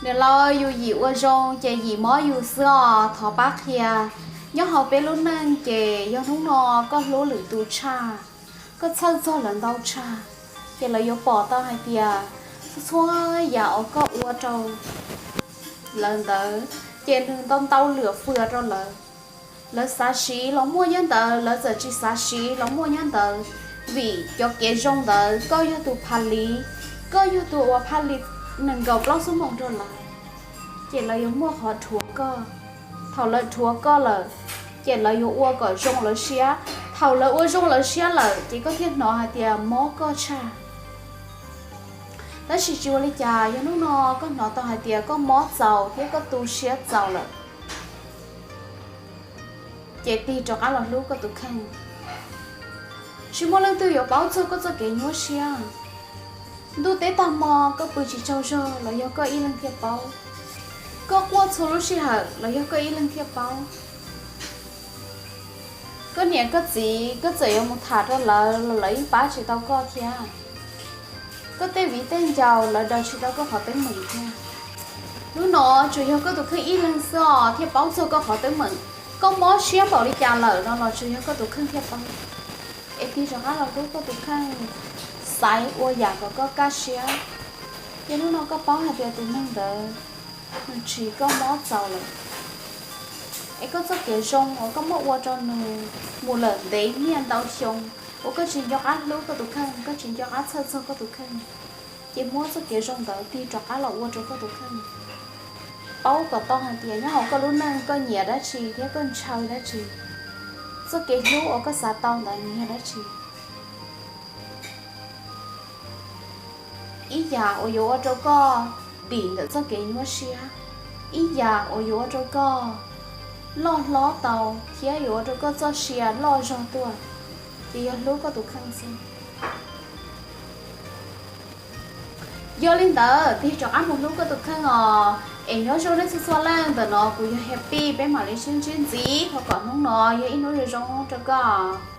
Niam laus, yus yim ua zoo ces yim mob yus xwb os, thov pab qhia. Nyob hauv peb lub neej ces yog hnub no koj hlub lwm tus tshaj, koj txhawj txog lawv ntau tshaj, ces lawv yuav pom tau hais tias txhua txhua yam uas koj ua rau lawv ntawd ces nws ntau ntau lwm fwam rau lawv. Lawv xav siv los muaj nyob ntawd, lawv txawm tsis xav siv los muaj nyob ntawd, vim cov kev zoo ntawd koj yog tus pha li, koj yog tus uas pha li nees nkaum plaub xuab moos rau lawv, ces lawv yuav muaj qhov dhuav koj. Thaum lawv dhuav koj lawm, ces lawv yuav ua kom zoo lawv siab. Thaum lawv ua zoo lawv siab lawm ces koj thiaj hnov hais tias mob koj tshaj. Tab sis tsis ua li cas, yog hnub no koj hnov tau hais tias koj mob txaus thiab koj tu siab txaus lawm, ces tig rov qab los hlub koj tus kheej. Tsis muaj leej twg yuav paub txog koj txoj kev nyuaj siab. Ntuj teb tag hmo koj pw tsis tsaug zog los yog koj ib leeg thiaj paub. Koj quaj txhua lub sij hawm los yog koj ib leeg thiaj paub. Koj niam koj txiv koj txawm yuav mus tham rau lawv los lawv yeej pab tsis tau koj thiab. Koj tej viv tej ncaus lawv daws tsis tau koj qhov teeb meem thiab. Hnub no tsuas yog koj tus kheej ib leeg xwb os thiaj paub txog koj qhov teeb meem. Koj mob siab npaum li cas lawm no los tsuas yog koj tus kheej thiaj paub. Es tig rov qab los hlub koj tus kheej, xaiv ua yam kom koj kaj siab. Ces hnub no koj paub hais tias tus neeg ntawd nws tsim koj mob txaus lawm. Es koj txoj kev zoo uas koj muab ua rau nws mus lawm ntev niaj ntau xyoo, uas koj tsis nco qab hlub koj tus kheej, koj tsis nco qab txhawj txog koj tus kheej, ces muab txoj kev zoo ntawd tig rov qab los ua rau koj tus kheej. Paub kom tau hais tias nyob hauv koj lub neej koj nyiam dab tsi thiab koj ntshaw dab tsi. Txoj kev hlub uas koj xav tau ntawd nws yog dab tsi? Ib yam uas yuav ua rau koj dim ntawm txoj kev nyuaj siab, ib yam uas yuav ua rau koj loj hlob tau thiab yuav ua rau koj txoj sia loj zog tuaj, ces yog hlub koj tus kheej xwb. Yog li ntawd tig rov qab mus hlub koj tus kheej os. Es nyob zoo nej txhua txhua leej, ntawm no kuv yog Happy, peb mam li sib ntsib ntxiv, thov kom hnub no yog ib hnub zoo zoo rau koj.